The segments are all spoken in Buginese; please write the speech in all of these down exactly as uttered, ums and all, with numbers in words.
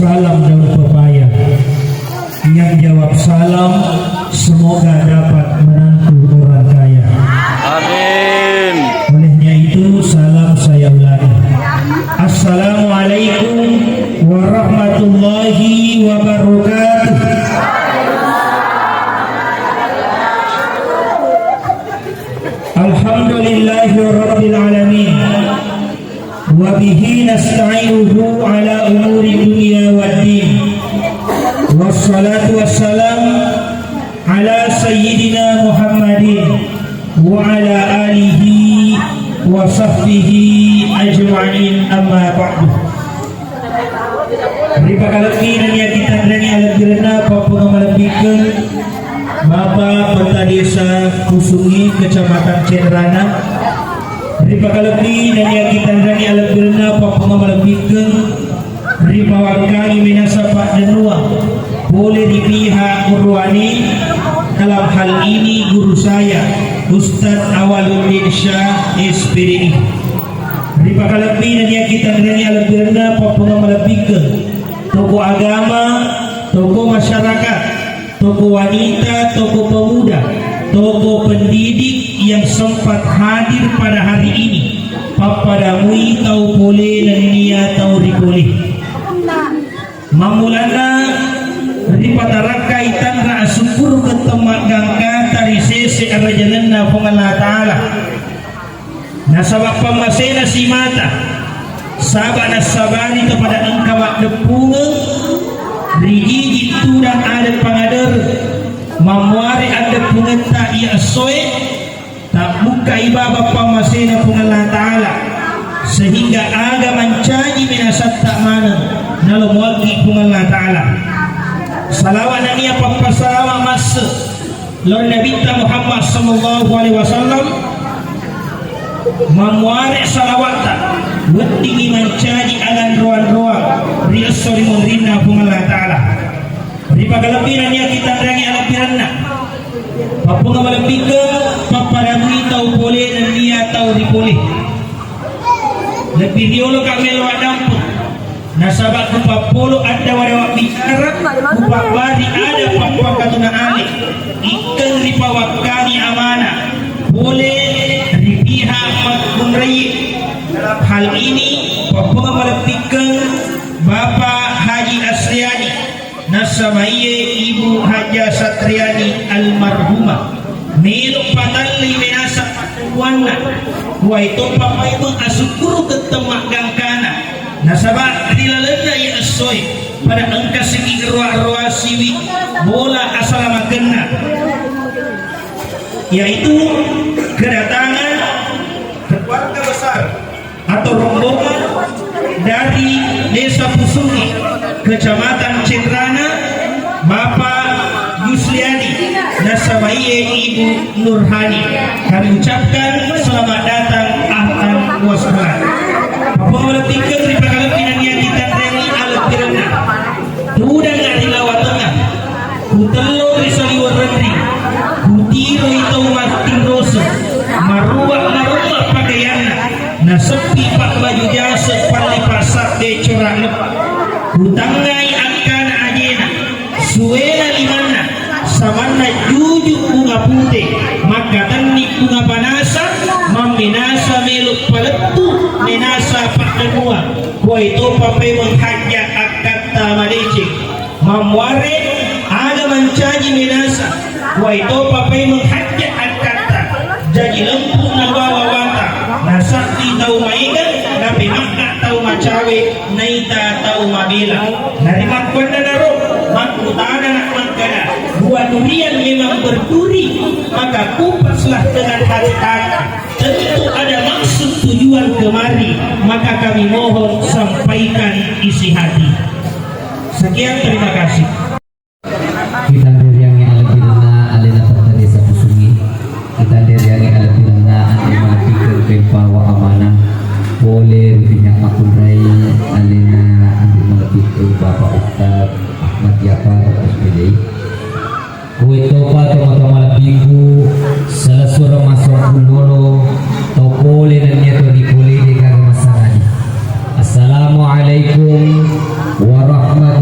Salam daun pepaya. Yang jawab salam, semoga dapat menantu orang kaya. Amin. Olehnya itu, salam saya ulangi. Assalamualaikum warahmatullahi wabarakatuh. Alhamdulillahi rabbil alamin. Wa bihi nasta'inuhu ala umuri dunya waddin. Wassalatu wassalam ala sayyidina Muhammadin wa ala alihi wa sahbihi ajma'in, amma ba'du. Ripakalebbi nennia kitanreni alebbirenna pappunga malebbikkeng Bapa Peta Desa Kusungi, Kecamatan Cenrana. Ripakalebbi nennia kitanreni alebbirenna pappunga malebbikkeng ripawakkangi minasa paddennuang pole ri pihak urwane, dalam hal ini guru saya Ustadz Awaluddin Syah S P D I. Ripakalebbi nennia kitanreni alebbirenna pappunga malebbikkeng toko agama, toko masyarakat, toko wanita, toko pemuda, toko pendidik yang sempat hadir pada hari ini. Pappadamui tau pole nennia tau ripole. Mammulanna ripatarakkai tanra asukkurukeng temmaggangkata ri sese arajangenna Puang Allah Ta'ala. Nasaba pammasena simata, saba nassabari to pada engka maddeppungeng ri jiji tudang adat pangadereng, mammuare addeppungetta iya essoe, tabbukkai baba pammasena Puang Allah Ta'ala, sehingga aga mancaji minasatta maneng nalo muaggi Puang Allah Ta'ala. Salawat nennia pappasalawat masse lao ri Nabitta Muhammad sallallahu alaihi wasallam, mammuare salawatta weddingngi mancaji alanroang-roang ri esso ri munrinna Puang Allah Ta'ala. Ripakalebbi nennia kitanreangngi alebbirenna pappunga malebbikkeng, pappadamui tau pole nennia tau ripole. Lebbi rioloka melo addampeng. Nasaba kupappolo addawa-dawa bicara, kupabbari ada pappakatuna ale, ikkeng ripawakkangi amana pole ri pihak makkunraie. Dalam hal ini, pappunga malebbikkeng Bapak Haji Asriani, nasaba iye Ibu Haja Satriani almarhumah, melo patalli menasa Puanna, wae toppa paimeng asukkurukeng temmaggangkana, nasaba ri lalenna iye essoe pada engka sigi roa-roa siwi bola asalamakenna, yaitu kedatangan keluarga besar atau rombongan dari Desa Pusungi, Kecamatan Cenrana, Bapak Yusliani, nasaba iye Ibu Nurhani. Kami ucapkan selamat datang, ahlan wa sahlan. Pappunga malebbikkeng ripakalebbi nennia kitanreangngi alebbirenna. Tudang ri Lawa Tengah, kutello ri Saliweng Renring, kutiroi tau mattinroseng, maruwa maremma pakaianna, naseppi pabbaju jaseng palli passabbe cora leppa. Kutangngai akkana ajena, suwena limanna, samanna juju bunga pute, makkatenni bunga panasa, mammenasa melo palettu, menasa paddennuang, kuwae topa paimeng hajja akkatta madeceng. Mammuare aga mancaji menasa, wae topa paimeng hajja akkatta. Jaji lempu nabawa wata, nasabbi tau maega, napemakka tau macawe, naita tau mabela. Narimakkuannanaro, makkutanana makkada, buah durian memang berduri, maka kupaslah dengan hati-hati. Tentu ada maksud tujuan kemari, maka kami mohon sampaikan isi hati. Sekian, terima kasih. Kitanreangngi alebbirenna alena Petta Desa Pusungi. Kitanreangngi alebbirenna anre malebbikkeng pempawa amanah pole ri pihak makkunrai alena anre malebbikkeng Bapak Ustaz Ahmad Jafar, S P D I. Kuwetopa tomatoa malebbiku, sala sureng massompulolo, to pole nennia to ripole de gaga massangadi. Assalamualaikum warahmatullahi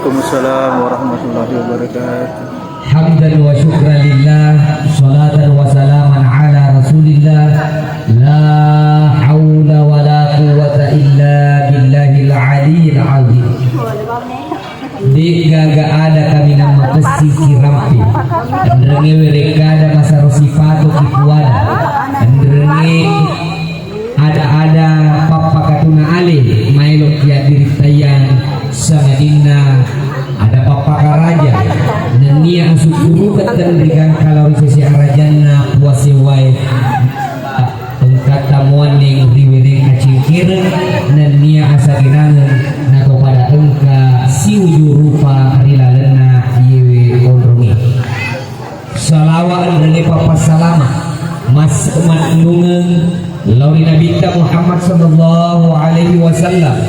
Waalaikumsalam warahmatullahi wabarakatuh. Hamdan wa syukran lillah, salatan wa salaman ala rasulillah. La haula wa la quwwata illa billahil aliyil azim. De'gaga ada kaminang makessing ki rampe. Enrengnge werekkada masaro sipato ki puada. Enrengnge ada-ada pappakatuna ale maelo ki addirittayang sangadinna ada pappakaraja nennia asukkurukeng tenrigangka lao ri sese arajanna puasewae. Engkatta muanneng ri wereng acengkereng nennia asagirangeng nato pada engka siuju rupa ri lalenna iyewe onrongnge. Salawa enrenge pappassalama mas mannungeng lao ri Nabitta Muhammad sallallahu alaihi wasallam,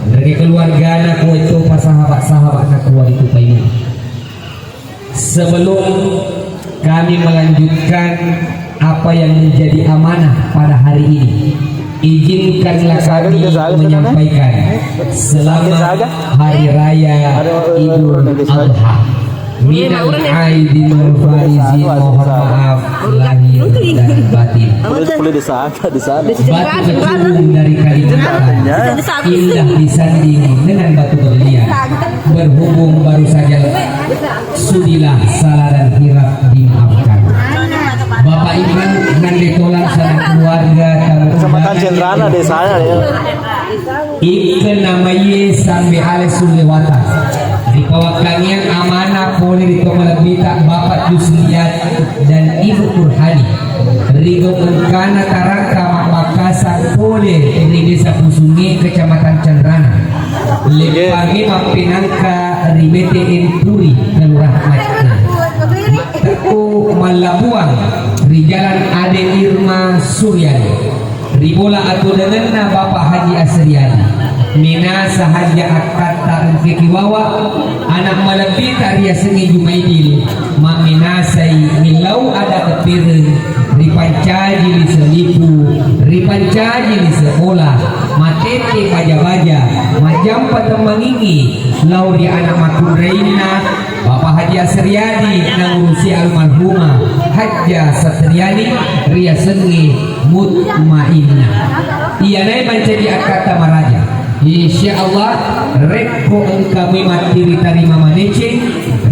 enrenge keluargana, kuwaittopa sahabat-sahabatna kuwa ritu paimeng. Sebelum kami melanjutkan apa yang menjadi amanah pada hari ini, izinkanlah kami menyampaikan selamat Hari Raya Idul Adha. Minal aidin wal faizin, mohon maaf lahir dan batin. Batu kecubung dari Kalimantan, indah disanding dengan batu berlian. Berhubung baru saja, sudilah salah dan hilaf dimaafkan. Bapak Ibu, nande tolang sanak keluarga, tamu kesempatan undangan cenrana desana ya. Ikkeng namaye sambe ale sullewata. Ripawakkangiang amanah pole ri to malebbita Bapak Yusliat dan Ibu Nurhani. Rigau engkana tarangka mabbakasang pole ri Desa Pusungi, Kecamatan Cenrana. Leppangi mappinangka ri Bete Empuri, Kelurahan Macca. Tekku mallabuang ri Jalan Ade Irma Suryani. Ri bola atudangenna Bapak Haji Asriadi, minasa hajja akkatta engkeki wawa, anak malebbita riasengnge Jumaidil, mamminasai millau ada teppereng, ripancaji lise lipu, ripancaji lise bola, matette baja-baja, majampa temmangingi lao ri anak makkunrainna, Bapak Haji Asriadi, naurusi almarhumah Hajja Satriani, riasengnge Mutmainnah. Iyanae mancaji akkatta maraja. Insya Allah, rekko engka mui matti ritarima madeceng,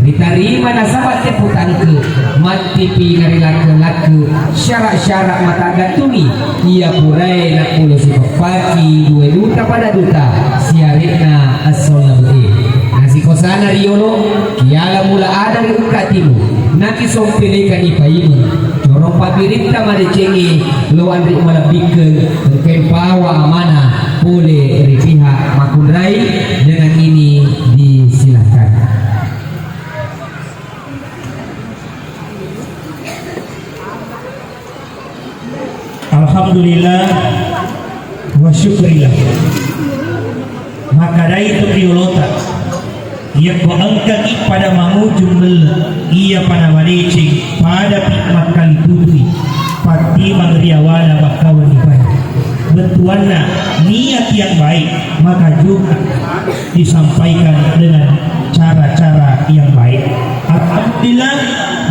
ritarima nasaba teppu tangke, mattipi narilakka-lakka, syarat-syarat mataggattungi, iya purae nappulo sipeppaki dua duta pada duta, siare'na esso labe'e. Nasikosana riyolo, kiala mula ada ri ukka timu, nakisompelekani paimeng, corong pabbiritta madecengnge, lo anri malebbikkeng, engkai pawa amanah pole ri pihak makkunrai, dengan ini disilahkan. Alhamdulillah wa syukrillah. Makkedai tu riolota, iyako engkaki pada mangujung melle, iyapa namadeceng, padapi makkaliputui, pattimang riawana bakkawan dipaja. Bettuanna niat yang baik, maka juga disampaikan dengan cara-cara yang baik. Alhamdulillah,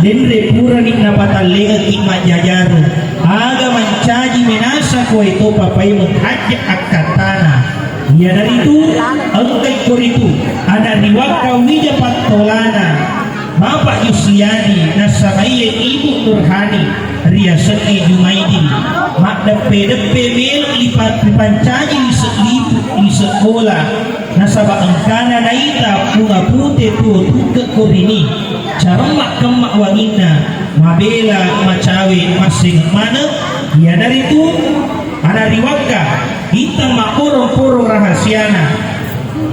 denre purani napatallengekki majjajareng. Aga mancaji menasa koe topa paimeng hajja akkattana. Iyanaritu engkai koritu ana riwakka wija pattolana Bapak Yusliadi nasaba iye Ibu Nurhani riasengnge Jumaidi. Maddeppe-deppe melo lipa-, ripancaji lise lipu, lise bola. Nasaba engkana naita bunga pute tuo tukke korini, caremma kemma wanginna, mabela macawe masseng maneng, iyanaritu ana riwakka, ita makkorong-korong rahasiana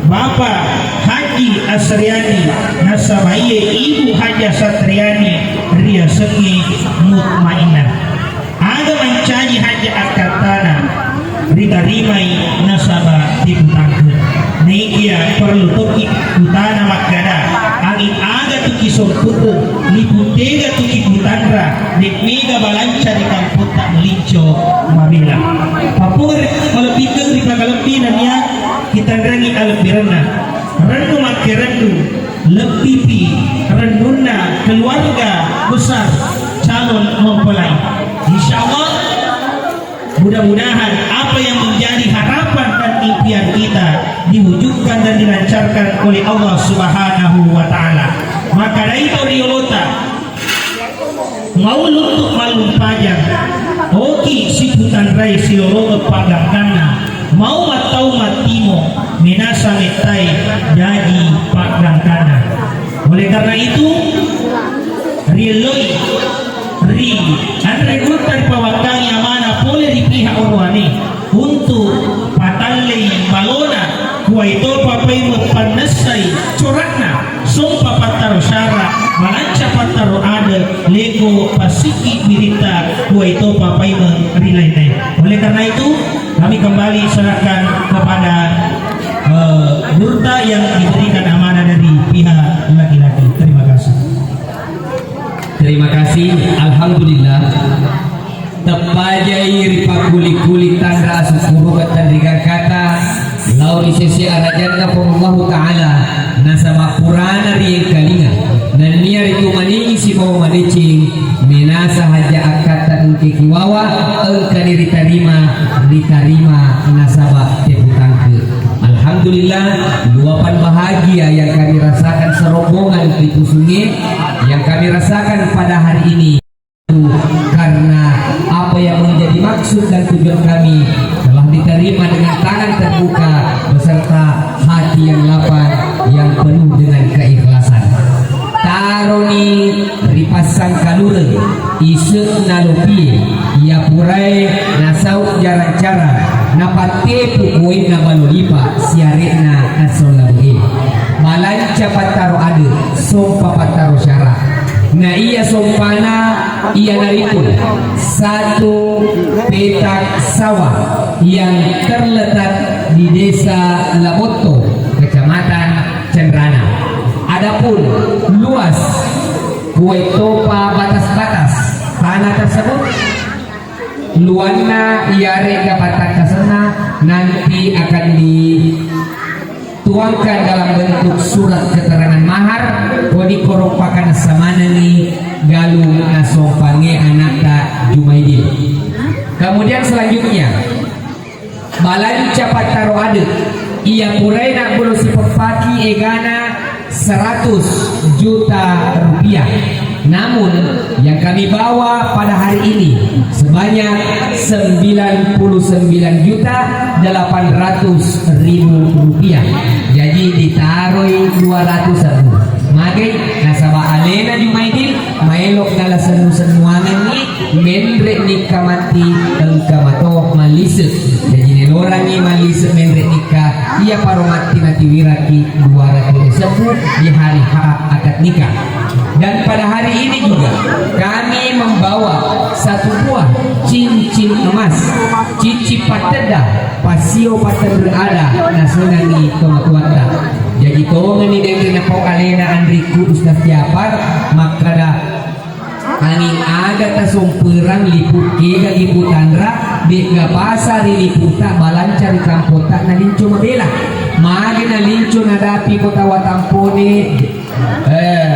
Bapa Haji Asriani, nasaba iye Ibu Haja Satriani, riasengnge Mutmainnah. Aga mancaji hajja akkattana ritarimai nasaba teppu tangke. Naikia parellu tokki kutana makkada, anging aga tu kisomputu, liputega tu kiputanra, de mega balanca ri kampotta melinco mabela. Pappuere malebbikkeng ri pakalebbi nennia kitanrangi alebbirenna. Rennu makkerennu, lebbipi rennunna keluarga besar calon mempelai. Insya Allah, mudah-mudahan apa yang menjadi harapan dan impian kita diwujudkan dan dilancarkan oleh Allah Subhanahu wa Ta'ala. Maka dari itu, riolota, mau luntuk mallumpajang, oki siputanrai silolongeng paggangkanna, mau mattau mattimo, menasa mettai jaji paggangkanna. Oleh karena itu, rielloi, ri anre gutta ripawakkangi amanah pole ri pihak orowane, untuk patallei balona, kuwaitopa paimeng pannessai cora'na, sompa pattaro syara, malanca pattaro ade, leko pasiki biritta, kuwaitopa paimeng ri lainnae. Oleh karena itu, kami kembali serahkan kepada, eh, Nurta yang diberikan amanah dari pihak laki-laki. Terima kasih. Terima kasih. Alhamdulillah. Teppajai ripakkuli-kuli tanra asukkuruka tenrigangkata lao ri sese arajanna Puang Allahu Ta'ala, nasaba purana riengkalinga, nennia ritu maningi sibawa madeceng, menasa haja akkatta engke kiwawa, engkani ritarima, ritarima nasaba teputangke. Alhamdulillah, luapan bahagia yang kami rasakan serombongan di Pusunge, yang kami rasakan pada hari ini. Karena apa yang menjadi maksud dan tujuan kami telah diterima dengan tangan terbuka beserta hati yang lapang, yang penuh dengan keikhlasan. Taroni ripassangkalureng ise'na lopie, iya purae nasau jarang cara, napattepu koinna balo lipa siare'na nasollabue. Malanca pattaro ade, sompa pattaro syara. Na iya sompana iyanaritu satu petak sawah yang terletak di Desa Labotto, Kecamatan Cenrana. Adapun luas kuwaitopa batas-batas tanah tersebut, luanna iyarega patakkasenna nanti akan di tuangkan dalam bentuk surat keterangan mahar, kodi koroppakanessa manengi galung nasompangnge anakta Jumaidi. Kemudian selanjutnya, malanca pattaro ade, iya purae nabbulo sipeppaki egana seratus juta rupiah. Namun, yang kami bawa pada hari ini sebanyak sembilan puluh sembilan juta delapan ratus ribu rupiah. Jadi ditaroi dua ratus ribu. Magai, nasaba alena Jumaidin, maelo nala sennu-sennuangenni, menre nikka matti, engka mato mallise. Jadi nelorangi mallise menre nikka, iya paro matti natiwiraki dua ratus ribu di hari H akad nikah. Dan pada hari ini juga kami membawa satu buah cincin emas, cincin pattedda, pasio pattenre ada, nasenangi tomatuatta. Jaji tongeni denre napau alena anrikku Ustaz Japar makkada, anging aga tasomperang lipu kega lipu tanra, de'ga pasari liputa balanca ri kampota nalinco mabela. Magi nalinco nadapi kota Watampone, eh,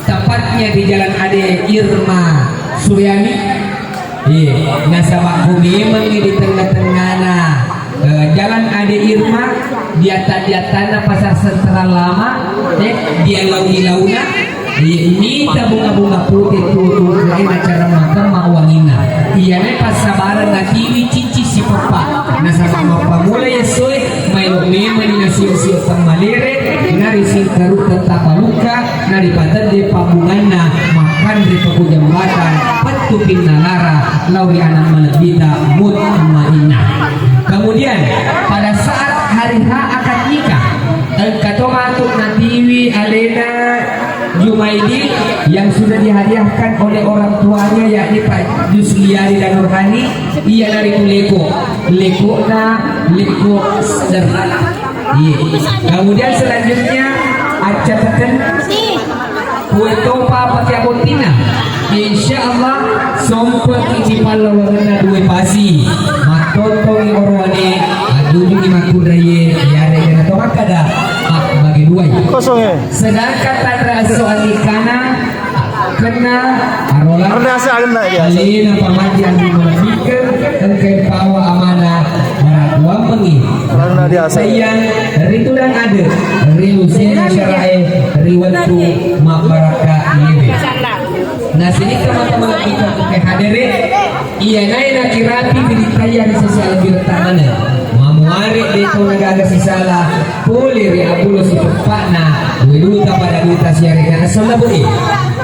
tepatnya di Jalan Ade Irma Suryani. Iya, nasaba ko memang di tengah-tengahna, eh, Jalan Ade Irma, di atta-, di attanna Pasar Sentral Lama, eh, di alau-ilauna, iya, mita bunga-bunga pute tuo-tuo, eh, macara makemma wanginna. Iyana passabareng natiwi cici sipeppa, nasaba mappamula essoe, maelo memang nasio-sio temmalere, narisingkaru tetta palukka, naripatedde pabbunganna makkanre paku jambatan pettu pinnalara lao ri anak malebbita mutmainnah. Kemudian pada saat hari H akad nikah, engka to matu natiwi alena Jumaidi yang sudah dihadiahkan oleh orang tuanya, yakni Pak Jusliari dan Nurhani, iyanaritu leko, lekona leko sederhana. Iya. Kemudian selanjutnya, accateken kuetopa pake abottina. Insya Allah, sompeki di pallawangenna dua pasi. Mattontongi orowane, ajujungi makkunraie, iyarega nato makkada, Sedangkan tanra esso annikkana kenna arola. Arena asa arena dia. Alena pamajang di mabikeng engkai pawa amanah marakuammengi. Arena dia asa. Sayang ritudang ade rilusena syarae riwettu mabbarakka iyewe. Nah, sini teman-teman kita pakai hadere. Iyanae nakirapi birittaya ri sese alebbirettana. Mamuare de' to nagaga sisala pole ri abulo siteppa'na, weduta pada duta siare'na esso labe'e.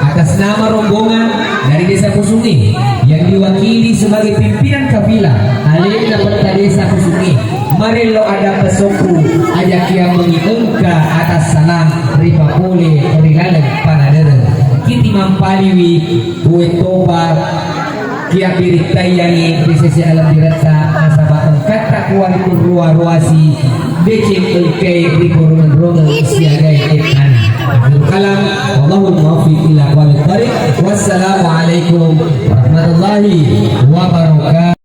Atas nama rombongan dari Desa Kusungi yang diwakili sebagai pimpinan kafilah alena Petta Desa Kusungi, marello ada pesokku ajakiammengi engka atas salam ripapole ri laleng panadereng. Kiti mampaliwi kue topa. Kiabbirittaiyangngi ri sese alebbirettana nasaba engkatta kuwari ruwa-ruwasi deceng engkai ri porongeng-rongeng siagai ettana. Akhirul kalam, wallahul muwaffiq ila aqwamit thariq. Wassalamualaikum warahmatullahi wabarakatuh.